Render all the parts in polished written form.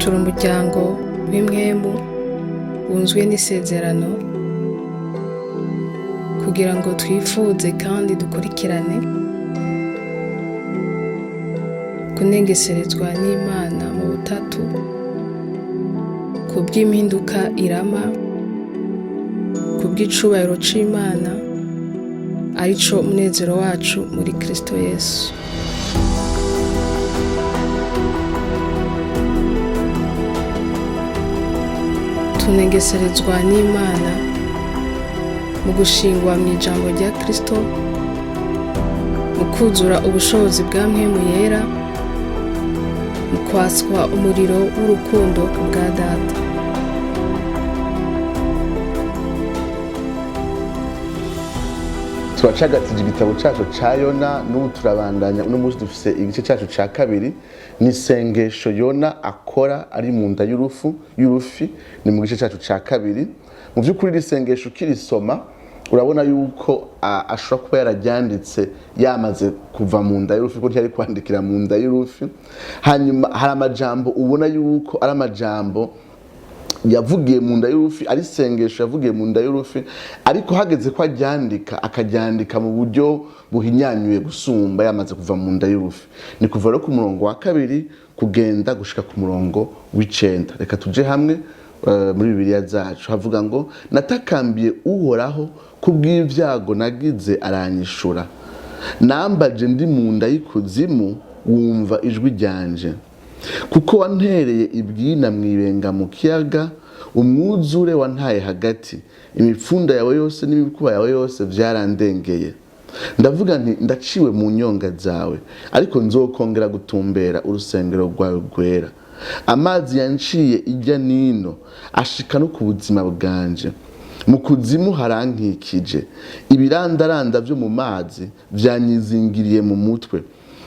Turi umuryango w'impwemu wunzwe n'isezerano kugira ngo twifuze kandi dukurikirane kunengeserezwa n'Imana mu butatu kubw'impinduka irama, kubw'icubahiro c'Imana arico munezero wacu muri Kristo Yesu. Tunengeserezwa n'Imana mu gushingwa mu ijambo rya Kristo, mu kuzura ubushobozi bwa Mpwemu Yera, mu kwatswa umuriro w'urukundo ku bwa Data. Turacagatije igitabo cyacu ca Yona, n'ubu turabandanya. Uno munsi dufise igice cyacu ca kabiri, ni isengesho Yona akora ari mu nda y'urufi. Ni mu gice cyacu ca kabiri. Mu by'ukuri iri sengesho ukirisoma urabona yuko ashobora kuba yararyanditse yamaze kuva mu nda y'urufi, kuko ntiyari kwandikira mu nda y'urufi. Hanyuma hari amajambo ubona yuko ari amajambo yavugiye mu nda y'urufi, ari isengesho yavugiye mu nda y'urufi, ariko hageze ko aryandika akaryandika mu buryo buhinyanyuye gusumba yamaze kuva mu nda y'urufi. Ni kuva rero ku murongo wa kabiri kugenda gushika ku murongo w'icenda. Reka tuje hamwe muri Bibiliya zacu. Havuga ngo: "Natakambiye Uhoraho kubw'ibyago nagize, aranyishura. Nambaje ndi mu nda y'ikuzimu, wumva ijwi ryanje. Kuko wantereye ibwina mwibenga mu kiyaga, umwuzure wantaye hagati. Imipfunda yawe yose n'imikuba yawe yose byarandengeye. Ndavuga nti: Ndaciwe mu nyonga zawe, ariko nzokongera gutumbera urusengero rwawe rwera. Amazi yanciye ijya nino, ashika no ku buzima bwanje. Mu kuzimu harankikije, ibirandaranda byo mu mazi byanyizingiriye mu mutwe.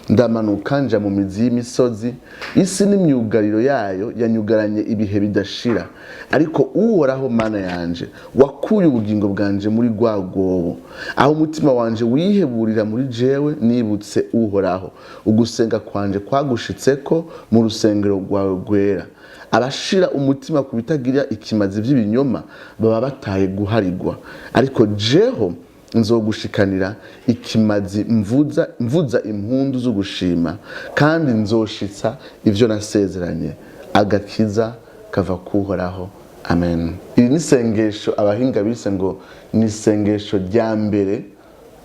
Ndamanuka nja mu mizi y'imisozi, isi n'imyugariro yayo yanyugaranye ibihe bidashira. Ariko Uhoraho Mana yanje, wakuye ubugingo bwanje muri rwa rwobo, aho umutima wanje wiheburira muri jewe. Nibutse Uhoraho, ugusenga kwanje kwagushitseko mu rusengero rwawe rwera. Abashira umutima ku bitagira ikimazi by'ibinyoma baba bataye guharigwa, ariko jeho nzogushikanira ikimazi mvuza impundu zo gushima, kandi nzoshitsa ivyo nasezeranye. Agakiza kava kuhoraho. Amen." Iri ni isengesho abahinga bise ngo ni isengesho rya mbere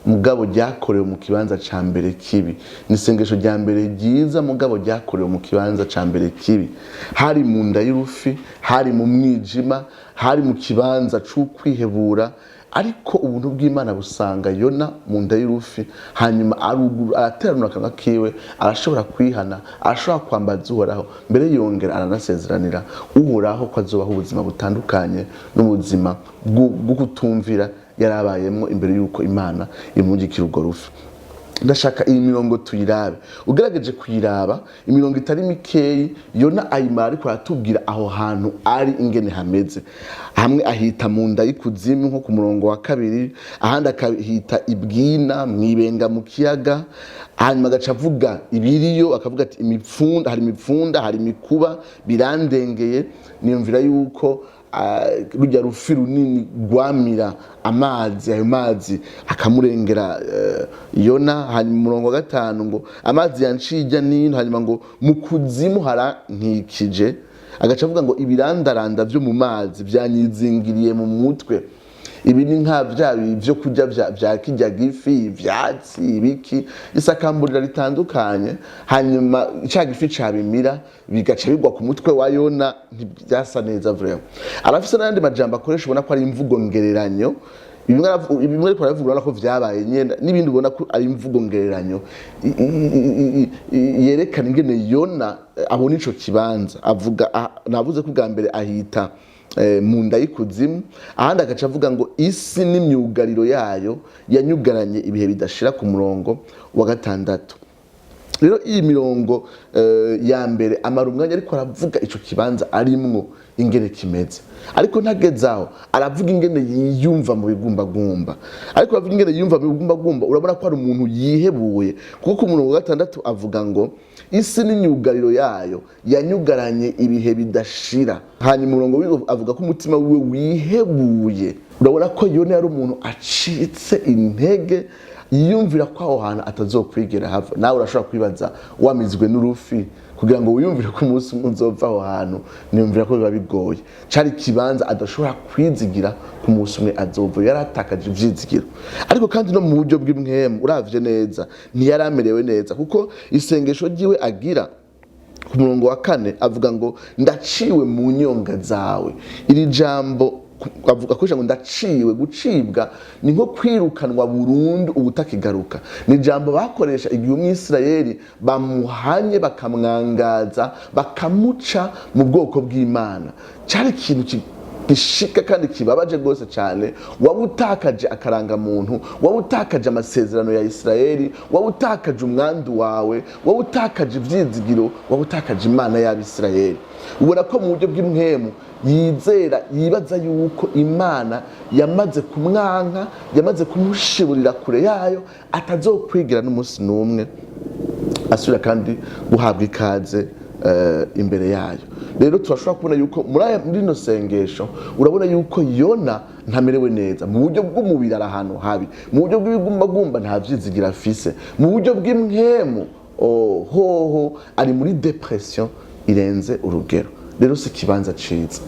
mugabo ryakorewe mu kibanza ca mbere kibi. Ni isengesho rya mbere ryiza mugabo ryakorewe mu kibanza ca mbere kibi. Hari mu nda y'urufi, hari mu mwijima, hari mu kibanza c'ukwihebura, ariko ubuntu bw'Imana busanga Yona mu nda y'urufi. Hanyuma arateranura akanwa kiwe, arashobora kwihana, arashobora kwambaza Uhoraho, mbere yongera aranasezeranira Uhoraho ko azobaho ubuzima butandukanye n'ubuzima bwo kutumvira yarabayemwo imbere y'uko Imana imungikira urwo rufi. Ndashaka iyi mirongo tuyirabe. Ugerageje kuyiraba, imirongo itari mikeyi Yona ayimara ariko aratubwira aho hantu ari ingene hameze. Hamwe ahita mu nda y'ikuzimu nko ku murongo wa kabiri, ahandi akahita ibwina mwibenga mu kiyaga. Hanyuma agaca avuga ibiriyo, akavuga ati imipfunda, hari imipfunda, hari imikuba, birandengeye. Niyumvira yuko rujya rufi runini rwamira amazi, ayo mazi akamurengera Yona. Hanyuma umurongo wa gatanu ngo amazi yanciye ijya nino, hanyuma ngo mu kuzimu harankikije, agaca avuga ngo ibirandaranda byo mu mazi byanyizingiriye mu mutwe. Ibi ni nka bya byo kurya bya kijya gifi, ivyatsi, ibiki, isakamburira ritandukanye. Hanyuma cya gifi cabimira, bigaca bigwa ku mutwe wa Yona. Ntibyasa neza vraiment. Arafise n'ayandi majambo akoresha ubona ko ari imvugo ngereranyo. Bimwe ariko aravuga urabona ko vyabaye nyene, n'ibindi ubona ko ari imvugo ngereranyo yerekana ingene Yona abona ico kibanza. Avuga navuze ko ubwa mbere ahita mu nda y'ikuzimu, ahandi agaca avuga ngo isi n'imyugariro yayo yanyugaranye ibihe bidashira ku murongo wa gatandatu. Rero iyi mirongo ya mbere amara umwanya ariko aravuga ico kibanza arimwo. ingene kimeze. Ariko ntagezaho aravuga ingene yiyumva mu bigumbagumba. Ariko aravuga ingene yiyumva mu bigumbagumba, urabona ko ari umuntu yihebuye, kuko ku murongo wa 6 avuga ngo isi n'imyugariro yayo yanyugaranye ibihe bidashira. Hanyuma umurongo wiwe avuga ko umutima wiwe wihebuye. Urabona ko Yona yari umuntu acitse intege, yiyumvira ko aho hantu atazokwigera hava. Nawe urashobora kwibaza wamizwe n'urufi kugira ngo wiyumvire ko umunsi umwe uzova aho hantu, niyumvira ko biba bigoye. Cari ikibanza adashobora kwizigira ku munsi umwe azova, yaratakaje ivyizigiro. Ariko kandi no mu buryo bw'impwemu uravye neza ntiyari amerewe neza, kuko isengesho ryiwe agira ku murongo wa 4 avuga ngo ndaciwe mu nyonga zawe. Iri jambo avuga ko ngo ndaciwe, gucibwa ni nko kwirukanwa burundu ubutakigaruka. Ni jambo bakoresha igihe umwisirayeli bamuhanye, bakamwangaza, bakamuca mu bwoko bw'Imana. Cyari ikintu gishika kandi kibabaje rwose cyane. Waba utakaje akarangamuntu, waba utakaje amasezerano ya Isirayeli, waba utakaje umwandu wawe, waba utakaje ivyizigiro, waba utakaje Imana y'Abisirayeli. Ubona ko mu buryo bw'impwemu yizera, yibaza yuko Imana yamaze kumwanka, yamaze kumushiburira kure yayo, atazokwigira n'umunsi n'umwe asubira kandi guhabwa ikaze imbere yayo. Rero turashobora kubona yuko muri rino sengesho urabona yuko Yona ntamerewe neza mu buryo bw'umubiri, ari ahantu habi mu buryo bw'ibigumbagumba, nta vyizigira afise mu buryo bw'impwemu, hoho ari muri depression irenze urugero. Rero si ikibanza ciza.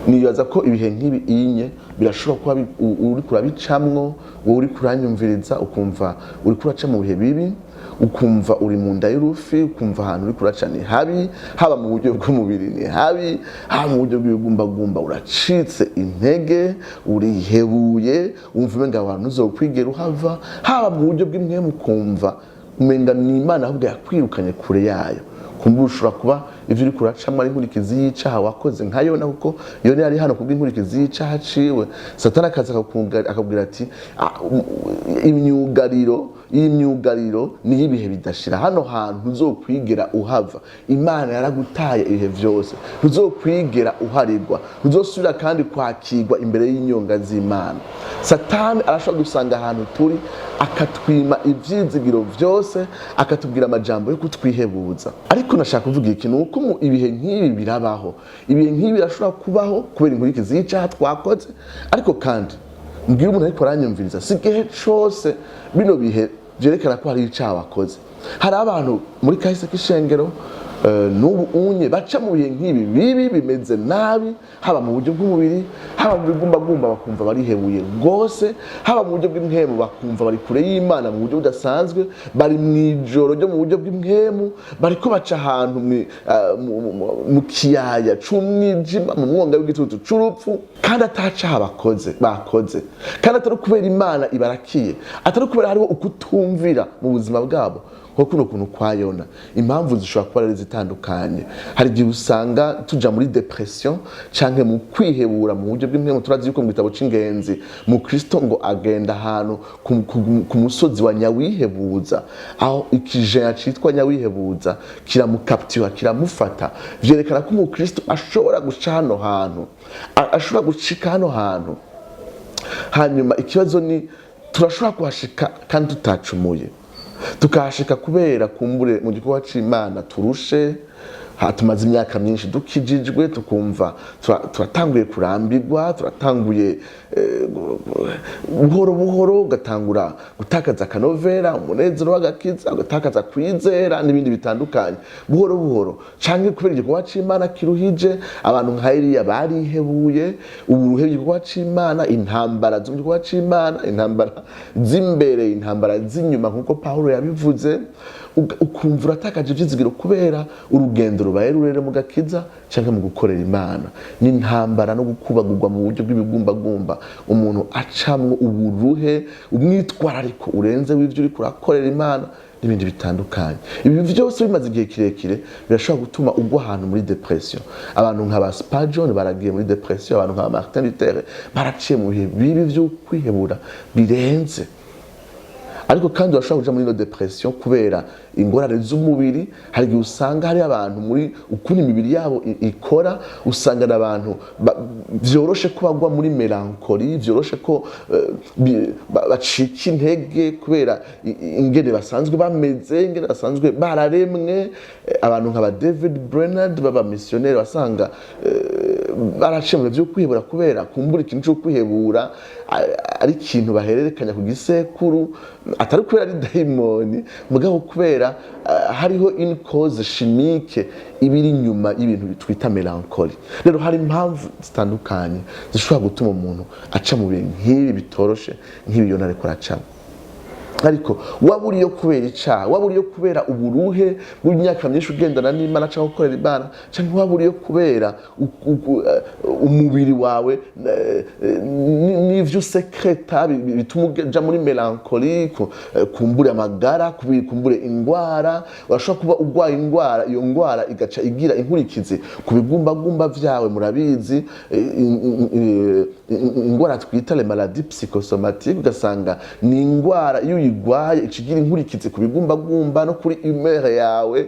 Nibaza ko ibihe nk'ibi inye birashobora kuba uriko urabicamwo, wowe uriko uranyumviriza, ukumva uriko uraca mu bihe bibi, ukumva uri mu nda y'urufi, ukumva ahantu uriko uraca ni habi, haba mu buryo bw'umubiri ni habi, haba mu buryo bw'ibigumbagumba uracitse intege, urihebuye, wumva umenga aho hantu uzokwigera uhava, haba mu buryo bw'impwemu ukumva umenga ni Imana ahubwo yakwirukanye kure yayo. Kumva ushobora kuba ivyo uriko uracamwo ari inkurikizi y'icaha wakoze nka Yona, kuko Yona yari hano kubw'inkurikizi y'icaha ciwe. Satani akaza akakubwira ati imyugariro, iyi myugariro ni y'ibihe bidashira, hano hantu ntuzokwigera uhava, Imana yaragutaye ibihe vyose, ntuzokwigera uharirwa, ntuzosubira kandi kwakirwa imbere y'inyonga z'Imana. Satani arashobora gusanga ahantu turi akatwima ivyizigiro vyose, akatubwira amajambo yo kutwihebuza. Ariko nashaka kuvuga iki? Ni uko mu ibihe nk'ibi birabaho, ibihe nk'ibi birashobora kubaho kubera inkurikizi y'icaha twakoze. Ariko kandi mbwira umuntu ariko aranyumviriza, si igihe cose bino bihe vyerekana ko hari icaha wakoze. Hari abantu muri kahise k'ishengero, n'ubu unye baca mu bihe nk'ibi bibi bimeze nabi, haba mu buryo bw'umubiri, haba mu bigumbagumba, bakumva barihebuye rwose, haba mu buryo bw'impwemu bakumva bari kure y'Imana mu buryo budasanzwe, bari mu ijoro ryo mu buryo bw'impwemu, bariko baca ahantu mu kiyaya c'umwijima, mu mwonga w'igitutu c'urupfu, kandi atacaha bakoze, kandi atari kubera Imana ibarakiye, atari kubera hariho ukutumvira mu buzima bwabo nko kuno kuntu kwa Yona. Impamvu zishobora kuba ari zitandukanye. Hari igihe usanga tuja muri depression canke mu kwihebura mu buryo bw'impwemu. Turazi yuko mu gitabo c'ingenzi mu Kristo ngo agenda ahantu ku musozi wa Nyawihebuza, aho ikijeya citwa Nyawihebuza kiramukaptura, kiramufata. Vyerekana ko umukristo ashobora guca hano hantu, ashobora gucika hano hantu. Hanyuma ikibazo ni turashobora kuhashika kandi tutacumuye, tukahashika kubera kumbure mu gikorwa c'Imana turushe, tumaze imyaka myinshi dukijijwe, tukumva turatanguye kurambirwa, turatanguye buhoro buhoro ugatangura gutakaza akanovera, umunezero w'agakiza, ugatakaza kwizera n'ibindi bitandukanye buhoro buhoro, canke kubera igikorwa c'Imana kiruhije. Abantu nka Eliya barihebuye, uburuhe bw'igikorwa c'Imana, intambara zo mu gikorwa c'Imana, intambara z'imbere, intambara z'inyuma, nk'uko Pawulo yabivuze, ukumva uratakaje ivyizigiro kubera urugendo rubaye rurere mu gakiza canke mu gukorera Imana, n'intambara no gukubagurwa mu buryo bw'ibigumbagumba umuntu acamwo, uburuhe, umwitwarariko urenze w'ivyo uriko urakorera Imana n'ibindi bitandukanye. Ibi vyose bimaze igihe kirekire birashobora gutuma ugwa ahantu muri depression. Abantu nka ba Spurgeon baragiye muri depression, abantu nka ba Martin Luther baraciye mu bihe bibi vyo kwihebura birenze. Ariko kandi urashobora kuja muri ino dépression kubera ingorane z'umubiri. Hari igihe usanga hari abantu muri ukuntu imibiri yabo ikora, usanga abantu vyoroshe ko bagwa muri mélancolie, vyoroshe ko bacika intege kubera ingene basanzwe bameze, ingene basanzwe bararemwe. Abantu nka ba David Brainerd baba missionnaire basanga baraciye mu byo kwihebura, kubera kumbura ikintu cyo kwihebura ari ikintu bahererekanya ku gisekuru, atari kubera ari dayimoni, mugabo kubera hariho une cause chimique ibiri inyuma y'ibintu twita mélancolie. Rero hari impamvu zitandukanye zishobora gutuma umuntu aca mu bintu nk'ibi bitoroshe, nk'ibi Yona ariko aracamo. Ariko waba uriyo kubera icaha, waba uriyo kubera uburuhe bw'imyaka myinshi ugendana n'Imana cyangwa gukorera Imana, cyangwa waba uriyo kubera umubiri wawe n'ivyo usekreta bituma uja muri mélancolie, kumbure amagara, kumbure ingwara. Urashobora kuba urwaye ingwara, iyo ngwara igaca igira inkurikizi ku bigumbagumba vyawe. Murabizi, ingwara twita les maladies psychosomatiques, ugasanga ni ingwara iyo uyigwaye ikigira inkurikizi ku bigumbagumba no kuri humeur yawe.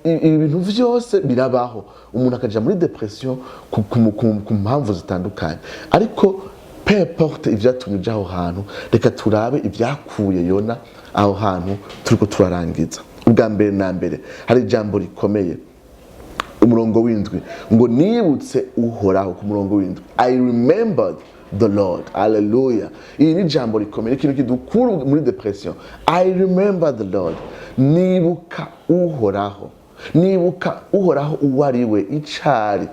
Ibi bintu vyose birabaho, umuntu akaja muri dépression ku mpamvu zitandukanye. Ariko peu importe ivyatumye uja aho hantu, reka turabe ivyakuye Yona aho hantu. Turiko turarangiza. Ubwa mbere na mbere, hari ijambo rikomeye, umurongo w'indwi, ngo "Nibutse Uhoraho." Ku murongo w'indwi, "I remembered the Lord." Haleluya! Iri ni ijambo rikomeye, ikintu kidukura muri dépression. "I remember the Lord." Nibuka Uhoraho, nibuka Uhoraho uwo ari we, icari.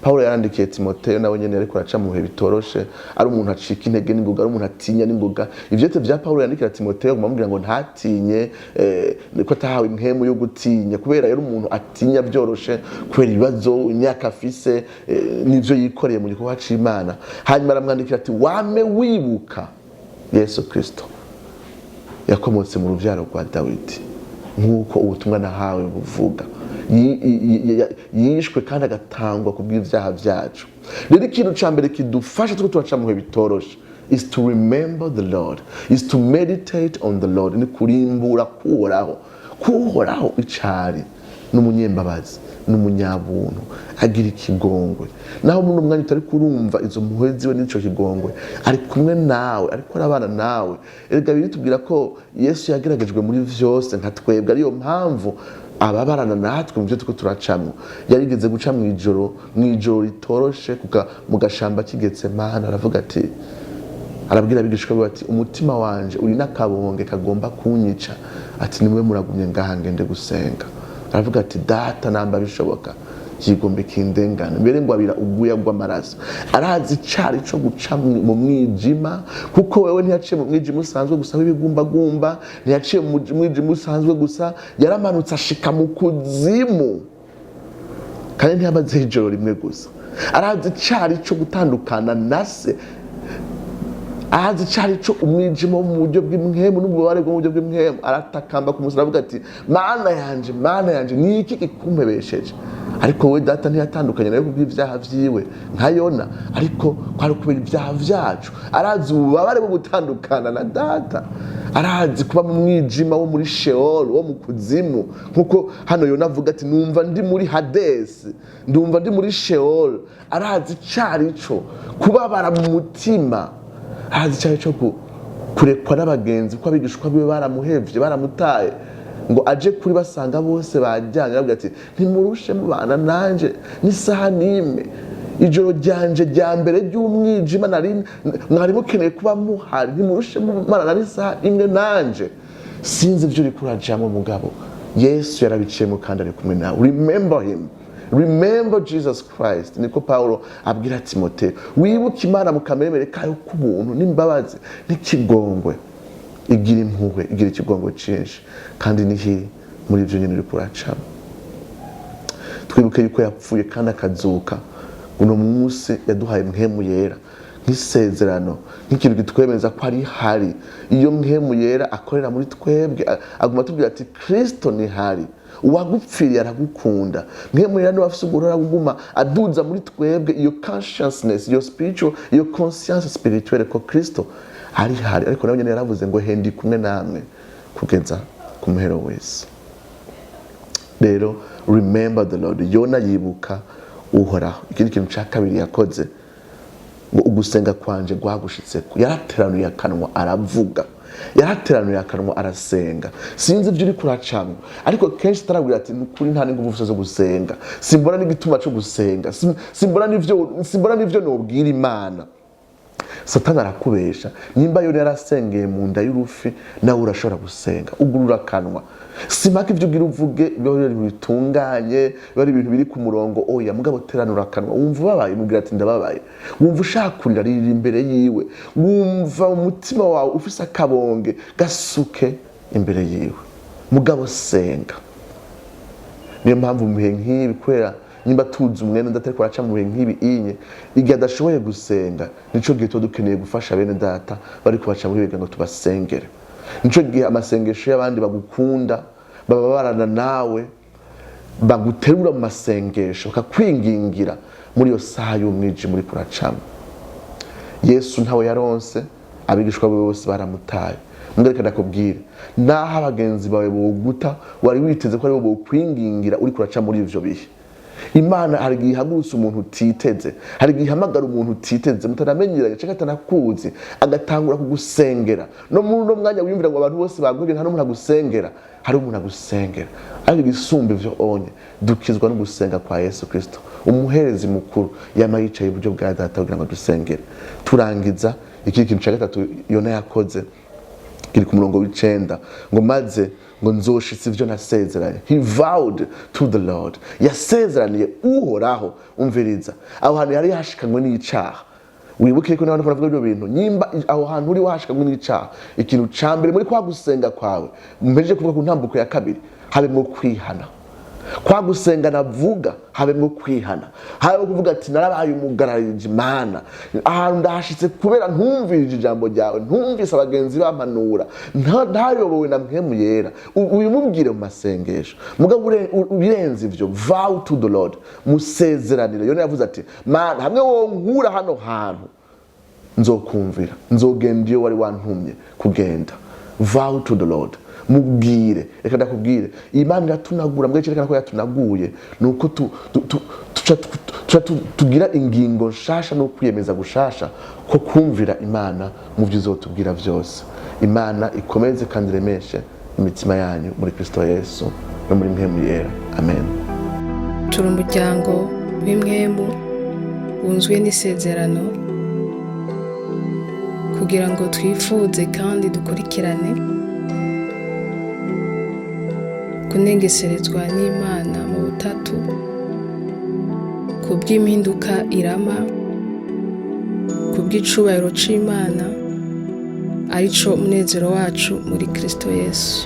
Pawulo yarandikiye Timoteyo, nawe nyene ariko araca mu bihe bitoroshe, ari umuntu acika intege n'ingoga, ari umuntu atinya n'ingoga. Ivyete vya Pawulo yandikira Timoteyo amubwira ngo ntatinye, ko atahawe impwemu yo gutinya, kubera yari umuntu atinya byoroshe kubera ibibazo, imyaka afise, n'ivyo yikoreye mu gikorwa c'Imana. Hanyuma aramwandikira ati: "Wame wibuka Yesu Kristo yakomotse mu ruvyaro rwa Dawidi, nk'uko ubutumwa nahawe buvuga. Yishwe kandi agatangwa ku bw'ibyaha byacu." Rero ikintu cya mbere kidufasha turiko turaca mu bihe bitoroshe is to remember the Lord, is to meditate on the Lord, ni kurimbura kuhoraho, kuhoraho icari n'umunyembabazi n'umunyabuntu, agira ikigongwe. Naho muri umwanya utari kurumva izo mpuhwe ziwe n'ico kigongwe, ari kumwe nawe, ariko arabana nawe. Erega biritubwira ko Yesu yageragejwe muri vyose nka twebwe, ariyo mpamvu ababarana natwe mu byo turiko turacamwo. Yarigeze guca mw'ijoro, mw'ijoro ritoroshe, mu gashamba k'Igetsemane, aravuga ati, arabwira abigishwa be ati: "Umutima wanje uri n'akabonge kagomba kunyica." Ati: "Nimwe muragumye ngaha, ngende gusenga." Aravuga ati: "Data, namba bishoboka, kigombe kindengane." Mbere ngo abira uguya rw'amaraso. Arazi icari co guca mu mwijima, kuko wewe ntiyaciye mu mwijima usanzwe gusa w'ibigumbagumba, ntiyaciye mu mwijima usanzwe gusa, yaramanutse ashika mu kuzimu, kandi ntiyamazeho ijoro rimwe gusa. Arazi icari co gutandukana na se, arazi icari co umwijima wo mu buryo bw'impwemu n'ububabare bwo mu buryo bw'impwemu. Aratakamba ku musaraba, avuga ati: "Mana yanje, Mana yanje, ni iki kikumpebesheje?" Ariko we Data ntiyatandukanye nawe kubw'ibyaha vyiwe nka Yona, ariko kwari kubera ibyaha vyacu. Arazi ububabare bwo gutandukana na Data, arazi kuba mu mwijima wo muri Sheol, wo mu kuzimu, nkuko hano Yona avuga ati: "Numva ndi muri Hadesi, ndumva ndi muri Sheol." Arazi icari co kubabara mu mutima, arazi icari co kurekwa n'abagenzi, kuko abigishwa biwe baramuhevye, baramutaye. Ngo aje kuri basanga bose bajyanye, aravuga ati: "Ntimurushe mubana nanje n'isaha n'imwe? Ijoro ryanje rya mbere ry'umwijima nari mwari mukeneye kuba muhari. Ntimurushe mubana n'isaha imwe nanje?" Sinzi ibyo uriko urajamwo, mugabo Yesu yarabiciyemo kandi ari kumwe nawe. Remember him, remember Jesus Christ. Niko Paulo abwira Timoteyo: "Wibuke Imana mu kameremere kayo k'ubuntu n'imbabazi n'ikigongwe, igira impuhwe, igira ikigongwe cyinshi." Kandi niho muri ibyo nyine uriko uracamo, twibuke yuko yapfuye kandi akazuka. Uno munsi yaduhaye Mpwemu Yera nk'isezerano, nk'ikintu kitwemeza ko ari hari. Iyo Mpwemu Yera akorera muri twebwe, aguma atubwira ati: "Kristo ni hari, uwagupfiriye aragukunda." Mpwemu Yera niwe afise uguhora kuguma aduza muri twebwe iyo consciousness, iyo spiritual, iyo conscience spirituelle ko Kristo ari hari. Ariko nawe nyene yaravuze ngo: "He ndi kumwe namwe." kugeza ku muhero w'isi. Rero, remember the Lord. Yona yibuka Uhoraho. Ikindi kintu cya kabiri yakoze, ngo ugusenga kwanje rwagushitseko. Yarateranuye akanwa aravuga, yarateranuye akanwa arasenga. Sinzi ibyo uri kuracamwo, ariko kenshi tarabwira ati: "Nukuri nta n'ingufu ufise zo gusenga, simbona n'igituma cyo gusenga, simbona n'ivyo nobwira Imana." Satani arakubesha. Nimba yari yarasengeye mu nda y'urufi, nawe urashobora gusenga. Ugurura akanwa. Simpaka ibyo ugira uvuge biba ari ibintu bitunganye, biba ari ibintu biri ku murongo, oya. Mugabo teranura akanwa. Wumva ubabaye, mubwira ati: "Ndababaye." Wumva ushaka kurira, ririra imbere yiwe. Wumva umutima wawe ufise akabonge, gasuke imbere yiwe. Mugabo senga. Niyo mpamvu mu bihe nk'ibi, kubera nimba tuzi umwene data ariko araca mu bihe nk'ibi inye, igihe adashoboye gusenga, nico gihe tuba dukeneye gufasha bene data bari kubaca muri biga ngo tubasengere. Nico gihe amasengesho y'abandi bagukunda, bababarana nawe, baguterura mu masengesho, bakakwingingira muri iyo saha y'umwijima uri kuracamo. Yesu ntawe yaronse, abigishwa be bose baramutaye. Mbwa ndakubwire, naho abagenzi bawe boguta, wari witeze ko aribo bokwingingira uri kuraca muri ivyo bihe, Imana hari igihe ihagurutse umuntu utiteze, hari igihe ihamagara umuntu utiteze, mutanamenyeranye cyangwa atanakuzi, agatangura kugusengera. No muri uno mwanya wiyumvira ngo abantu bose baguye, nta n'umuntu agusengera, hari umuntu agusengera. Ariko igisumba ivyo onye, dukizwa no gusenga kwa Yesu Kristo, umuherezi mukuru yama yicaye iburyo bwa Data kugira ngo dusengere. Turangiza, ikindi kintu cya gatatu Yona yakoze kiri ku murongo w'icenda, ngo maze ngo nzoshitse ivyo nasezeranye. He vowed to the Lord, yasezeraniye Uhoraho. Umviriza, aho hantu yari yashikanywe n'icaha. Wibuke ko n'abantu baravuga ibyo bintu. Nyimba aho hantu uri washikanywe n'icaha, ikintu ca mbere muri kwa gusenga kwawe mpejeje kuvuga ku ntambuko ya kabiri, habemwo kwihana. Kwa gusenga navuga, habemwo kwihana, habemwo kuvuga ati: "Narabaye umugararije Imana, ahantu ndahashitse kubera ntumvirije ijambo ryawe, ntumvise abagenzi bampanura, ntayobowe na Mpwemu Yera." Ubimubwire mu masengesho. Mugabo ubirenze ivyo, vow to the Lord, musezeranire. Yona yavuze ati: "Mana, hamwe wowe nkura hano hantu, nzokumvira, nzogenda iyo wari wantumye kugenda." Vow to the Lord, mubwire. Reka ndakubwire, Imana iratunagura. Mbwe cyerekana ko yatunaguye ni uko tuca tugira ingingo nshasha no kwiyemeza gushasha ko kumvira Imana mu byo izotubwira byose. Imana ikomeze kandi iremeshe imitima yanyu muri Kristo Yesu no muri Mpwemu Yera. Amen. Turi umuryango w'impwemu wunzwe n'isezerano kugira ngo twifuze kandi dukurikirane kunengeserezwa n'Imana mu butatu ku bw'impinduka irama, ku bw'icubahiro c'Imana, arico munezero wacu muri Kristo Yesu.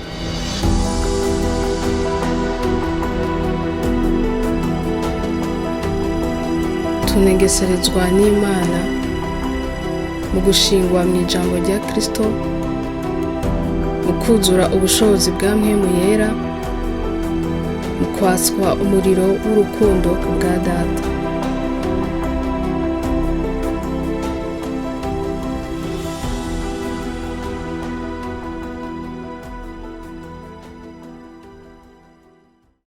Tunengeserezwa n'Imana mu gushingwa mu ijambo rya Kristo, mu kuzura ubushobozi bwa Mpwemu Yera, mu kwatswa umuriro w'urukundo ku bwa Data.